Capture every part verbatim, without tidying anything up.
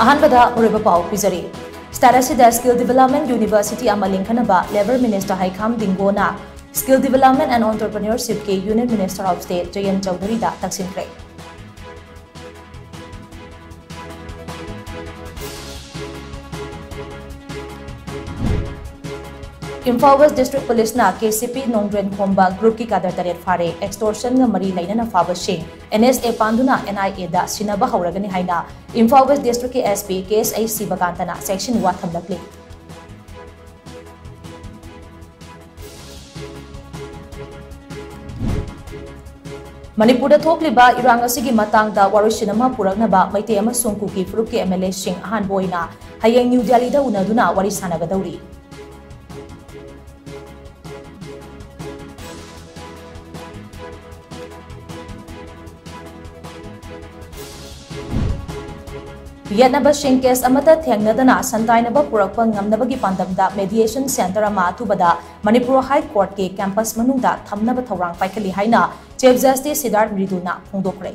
ꯑꯍꯥꯟꯕꯗ ꯑꯔꯣꯏꯕ ꯄꯥꯎ ꯄꯤꯖꯔꯤ꯫ State ꯑꯁꯤꯗ Skill Development University ꯑꯃ ꯂꯤꯡꯈꯠꯅꯕ Labour Minister ꯍꯩꯈꯥꯝ ꯗꯤꯡꯒꯣꯅ Skill Development and Entrepreneurship ꯀꯤ Union Minister of State Jayan ꯆꯧꯙꯨꯔꯤꯗ ꯇꯛꯁꯤꯟꯈ꯭ꯔꯦ꯫ Imphal West District Police ꯅ KCP ꯅꯣꯡꯗ꯭ꯔꯦꯟ ꯈꯣꯝꯕ group ꯀꯤ cadre ꯇꯔꯦꯠ ꯐꯥꯔꯦ꯫ Extortion ꯒ ꯃꯔꯤ ꯂꯩꯅꯅ ꯐꯥꯕꯁꯤꯡ NSA ꯄꯥꯟꯗꯨꯅ NIA ꯗ ꯁꯤꯟꯅꯕ ꯍꯧꯔꯒꯅꯤ ꯍꯥꯏꯅ ꯏꯝꯐꯥꯜ West District ꯀꯤ SP ꯀꯦ ꯑꯦꯁ ꯑꯩ ꯁꯤꯕꯀꯥꯟꯇꯅ ꯆꯦꯛꯁꯤꯟꯋꯥ ꯊꯝꯂꯛꯂꯤ꯫ ꯃꯅꯤꯄꯨꯔꯗ ꯊꯣꯛꯂꯤꯕ ꯏꯔꯥꯡ ꯑꯁꯤꯒꯤ ꯃꯇꯥꯡꯗ ꯋꯥꯔꯣꯏꯁꯤꯟ ꯑꯃ ꯄꯨꯔꯛꯅꯕ ꯃꯩꯇꯩ ꯑꯃꯁꯨꯡ ꯀꯨꯀꯤ ꯐꯨꯔꯨꯞꯀꯤ MLA ꯁꯤꯡ ꯑꯍꯥꯟꯕ ꯑꯣꯏꯅ ꯍꯌꯦꯡ ꯅ꯭ꯌꯨ ꯗꯦꯜꯂꯤꯗ ꯎꯅꯗꯨꯅ ꯋꯥꯔꯤ ꯁꯥꯟꯅꯒꯗꯧꯔꯤ꯫ ꯌꯦꯠꯅꯕꯁꯤꯡ case ꯑꯃꯠꯇ ꯊꯦꯡꯅꯗꯅ ꯁꯟꯇꯥꯏꯅꯕ ꯄꯨꯔꯛꯄ ꯉꯝꯅꯕꯒꯤ ꯄꯥꯟꯗꯝꯗ mediation centre ꯑꯃ ꯑꯊꯨꯕꯗ ꯃꯅꯤꯄꯨꯔ High Court ꯀꯤ campus ꯃꯅꯨꯡꯗ ꯊꯝꯅꯕ ꯊꯧꯔꯥꯡ ꯄꯥꯏꯈꯠꯂꯤ ꯍꯥꯏꯅ Chief Justice ꯁꯤꯗꯥꯔꯊ ꯃ꯭ꯔꯤꯗꯨꯅ ꯐꯣꯡꯗꯣꯛꯈ꯭ꯔꯦ꯫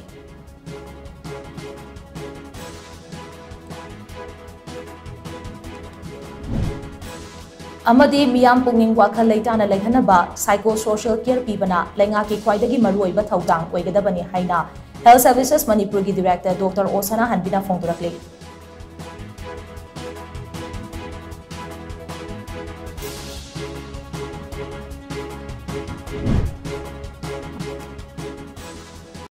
ꯑꯃꯗꯤ ꯃꯤꯌꯥꯝ ꯄꯨꯛꯅꯤꯡ ꯋꯥꯈꯜ ꯂꯩꯇꯥꯅ ꯂꯩꯍꯟꯅꯕ psychosocial care ꯄꯤꯕꯅ ꯂꯩꯉꯥꯛꯀꯤ ꯈ꯭ꯋꯥꯏꯗꯒꯤ ꯃꯔꯨꯑꯣꯏꯕ ꯊꯧꯗꯥꯡ ꯑꯣꯏꯒꯗꯕꯅꯤ ꯍꯥꯏꯅ Health Services ꯃꯅꯤꯄꯨꯔꯒꯤ Director ꯗꯣꯛꯇꯔ ꯑꯣ ꯁꯅꯥꯍꯟꯕꯤꯅ ꯐꯣꯡꯗꯣꯔꯛꯂꯤ꯫